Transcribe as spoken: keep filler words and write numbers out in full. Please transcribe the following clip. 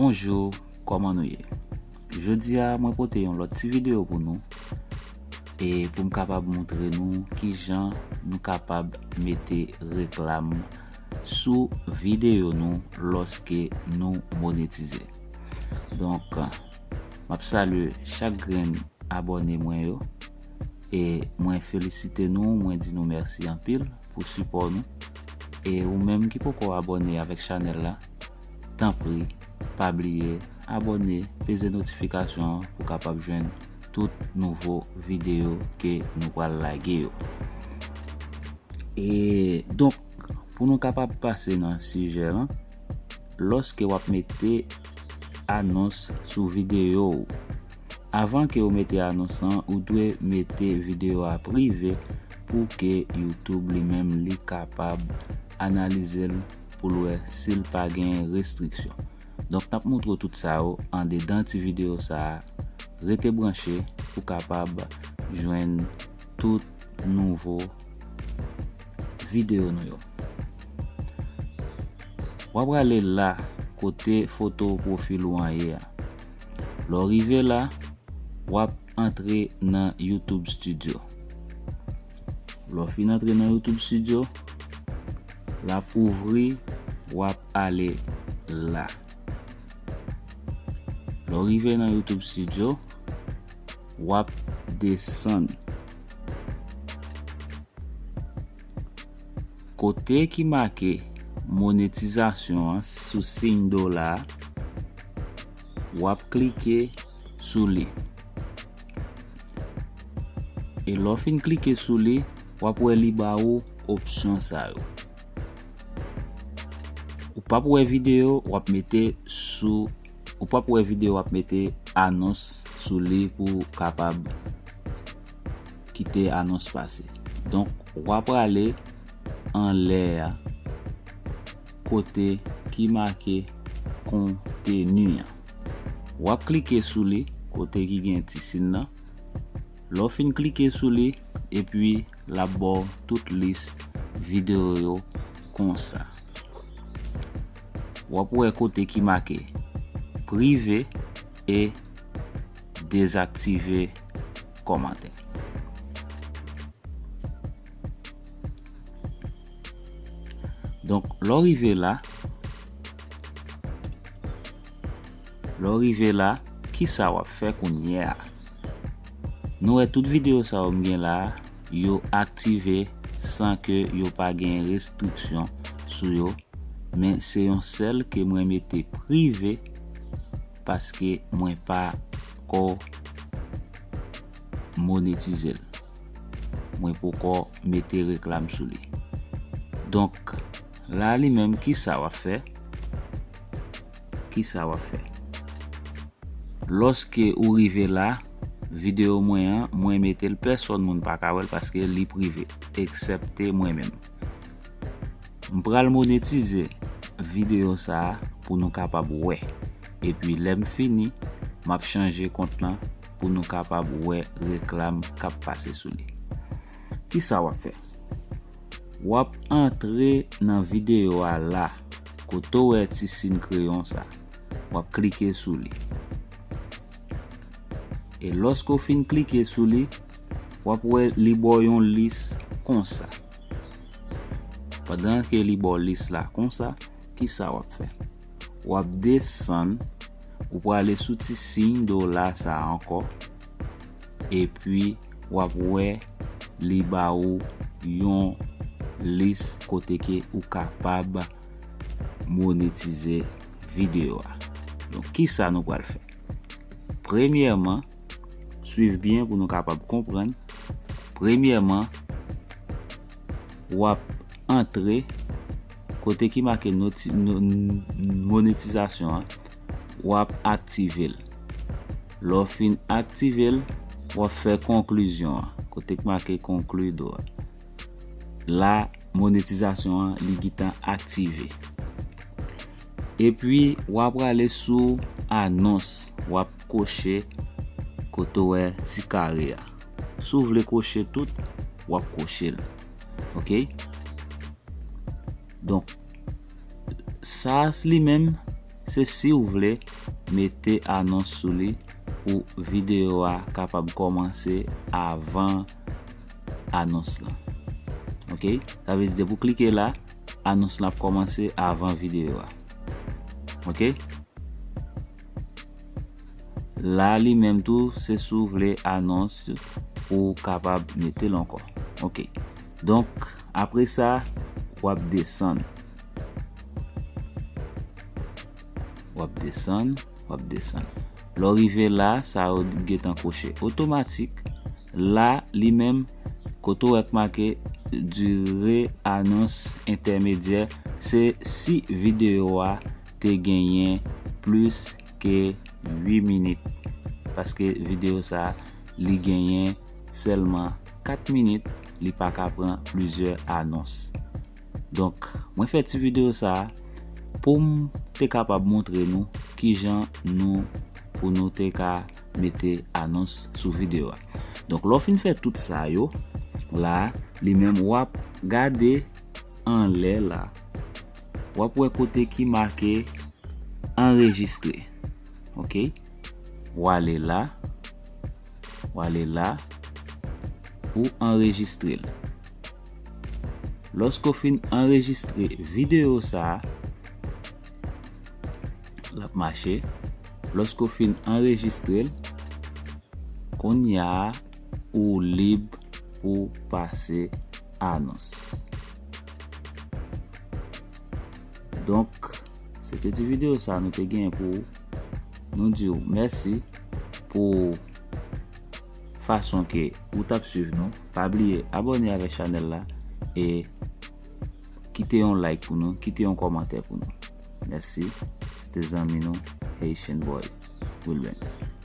Bonjou, kòman nou ye? Jodi a, mwen pote yon lòt ti videyo pou nou, e pou m kapab montre nou kijan nou kapab mete reklam sou videyo nou lòske nou monetize. Donk, m ap salye chak grenn abòne mwen yo, e mwen felisite nou, mwen di nou mèsi anpil pou sipò nou. E ou menm ki poko abòne avèk chanèl la, tanpri, pa bliye abòne, peze notifikasyon an pou kapab jwenn tout nouvo videyo ke nou pral lage yo. E donk, pou nou kapab pase nan sijè lan, lòske w ap mete anons sou videyo w, avan ke w mete anons lan, ou dwe mete videyo a prive pou ke YouTube li menm li kapab analize l pou l wè si l pa gen restriksyon. Donk, n ap montre w tout sa yo andedan ti videyo sa a. Rete branche pou kapab jwenn tout nouvo videyo nou yo. W ap prale la kote foto pwofil ou an ye a. Lè w rive la, w ap antre nan YouTube Studio. Lè w fin antre nan YouTube Studio, l ap ouvri, w ap ale la. Lè w rive nan YouTube Studio, w ap desann. Kote ki make monetizasyon an sou siy dola a, w ap klike sou li. E lè w fin klike sou li, w ap wè li ba ou opsyon sa yo. Ou p ap wè videyo, w ap mete sou, ou p ap wè videyo, w ap mete anons sou li pou w kapab kite anons pase. Donk, w ap prale anlè a, kote ki make konteni an. W ap klike sou li, kote ki gen ti siy nan. Lè w fin klike sou li, epi l ap ba w tout lis videyo yo konsa. W ap wè kote ki make prive e dezaktive kòmantè. Donk, lè w rive la, lè w rive la, kisa w ap fè kounye a? Nou wè tout videyo sa yo m gen la, yo aktive san ke yo pa gen restriksyon sou yo, men se yon sèl ke mwen mete prive paske mwen pa ko monetize l. Mwen poko mete reklam sou li. Donk, la li menm, kisa w ap fè? Kisa w ap fè? Lòske ou rive la, videyo mwen an, mwen mete l, pèsòn moun pa ka wè l paske li prive, eksèpte mwen menm. M pral monetize videyo sa a pou nou kapab wè. Epi lè m fini, m ap chanje kont lan pou nou kapab wè reklam k ap pase sou li. Kisa w ap fè? W ap antre nan videyo a la, kote w wè ti siy kreyon sa. W ap klike sou li. E lòske w fin klike sou li, w ap wè li ba w yon lis konsa. Pandan ke li ba w lis la konsa, kisa w ap fè? W ap desann, ou prale sou ti siy dola sa a ankò, epi w ap wè li ba ou yon lis kote ke ou kapab monetize videyo a. Donk, kisa nou pral fè? Premyèman, swiv byen pou nou kapab konprann. Premyèman, w ap antre kote ki make noti-, no-, n-, monetizasyon an, w ap aktive l. Lè w fin aktive l, w ap fè konklizyon an, kote ki make konkli do a. La, monetizasyon an, li gentan aktive. Epi, w ap prale sou anons, w ap koche kote w wè ti kare a. Si w vle koche tout, w ap koche l. Oke? Donk, sa li menm, se si w vle mete anons sou li pou videyo a kapab kòmanse avan anons lan. Ok? Sa vle di depi w klike la, anons lan ap kòmanse avan videyo a. Ok? La li menm tou, se si w vle anons pou w kapab mete l ankò. Ok. Donk, apre sa, w ap desann. W ap desann, w ap desann. Lè w rive la, sa yo gentan koche otomatik. La, li menm, kote w wè k make dire anons entèmedyè, se si videyo a te genyen plis ke uit minit. Paske videyo sa a, li genyen sèlman kat minit, li pa ka pran plizyè anons. Donk, mwen fè ti videyo sa a pou m te kapab montre nou kijan nou, pou nou te ka mete anons sou videyo a. Donk, lè w fin fè tout sa yo, la, li menm w ap gade anlè la. W ap wè kote ki make anrejistre. Ok? W ale la. W ale la pou anrejistre l. Lòske w fin anrejistre videyo sa a, l ap mache. Lòske w fin anrejistre l, kounye a ou lib pou pase anons. Donk, se te ti videyo sa nou te genyen pou ou. Nou di w mèsi pou fason ke ou t ap swiv nou. Pa bliye abòne avèk chanèl la e kite yon like pou nou, kite yon kòmantè pou nou. Mèsi. Se te zanmi nou, Haitian Boy Wilbens.